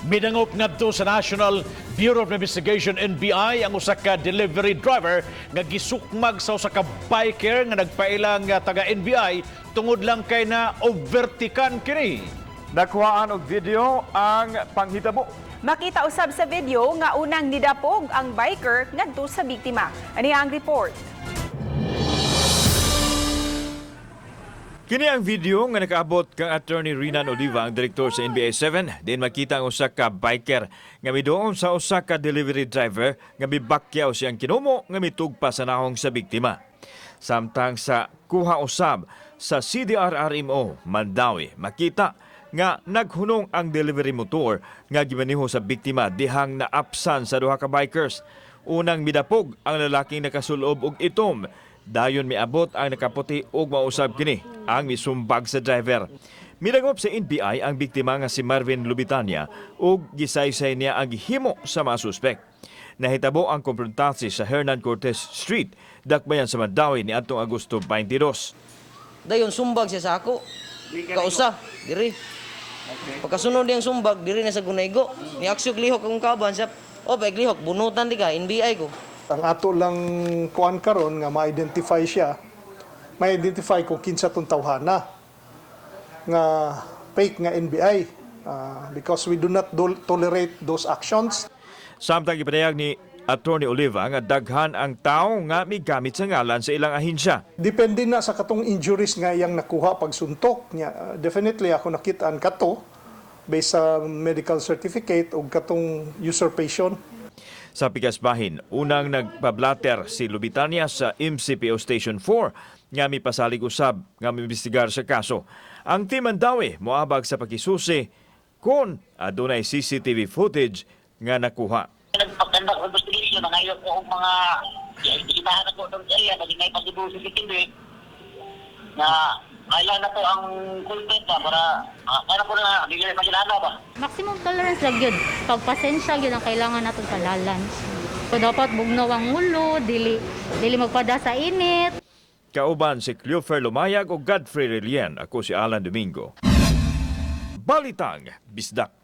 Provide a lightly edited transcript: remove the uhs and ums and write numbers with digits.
Midangop ngadto sa National Bureau of Investigation, NBI, ang usa ka delivery driver nga gisukmag sa usa ka biker nga nagpailang taga NBI tungod lang kay na overtikan kini. Nakuhaan og video ang panghitabo. Makita usab sa video nga unang nidapog ang biker ngadto sa biktima. Ani ang report. Kini ang video nga nakaabot kang Attorney Rinan Oliva, ang direktor sa NBI 7, din makita ang usa ka biker nga miduom sa usa ka delivery driver nga mibakyaw siyang kinumo nga mitugpa sa nahong sa biktima. Samtang sa kuha usab sa CDRRMO Mandaue, makita nga naghunong ang delivery motor nga gimaniho sa biktima dihang naapsan sa duha ka bikers. Unang midapog ang lalaking nakasulob og itom. Dayon miabot ang nakaputi ug mausab kini ang misumbag sa driver. Midangop sa NBI ang biktima nga si Marvin Lubitania ug gisaysay niya ang gihimo sa mga suspek. Nahitabo ang konfrontasi sa Hernan Cortez Street, dakbayan sa Mandaue, ni atong Agosto 22. Dayon sumbag siya sa ako. Kausa, diri. Pagkasunod niyang sumbag, diri na sa Gunaygo. Ni aksyon lihok akong kaban siya. Oh, pag lihok, bunutan di ka, NBI ko. Ang ato lang kuan karon nga ma-identify siya, ma-identify kung kinsa tong tawhana nga fake nga NBI, because we do not tolerate those actions. Samtang gipadayag ni Attorney Oliva nga daghan ang tao nga migamit sa ngalan sa ilang ahensya. Depende na sa katong injuries nga iyang nakuha pag suntok niya. Definitely ako nakitaan kato based sa medical certificate o katong usurpation. Sa pikas bahin, unang nagpablater si Lubitania sa MCPO Station 4 nga mipasalig usab nga miimbestigar sa kaso. Ang Team Mandaue moabag sa pakisusi kung adunay CCTV footage nga nakuha. Nagpagkandak ng investigation, nangayon ko og mga ibahan ako doon sa area, naging may pag CCTV na kailan na po ang culprit ba para para po na dili na magilana ba. Maximum tolerance lang yun. Pagpasensya yun ang kailangan natin kalalan. So, dapat bugnaw ang ulo, dili, dili magpada sa init. Kauban si Cleofer Lumayag o Godfrey Relien. Ako si Alan Domingo. Balitang Bisdak.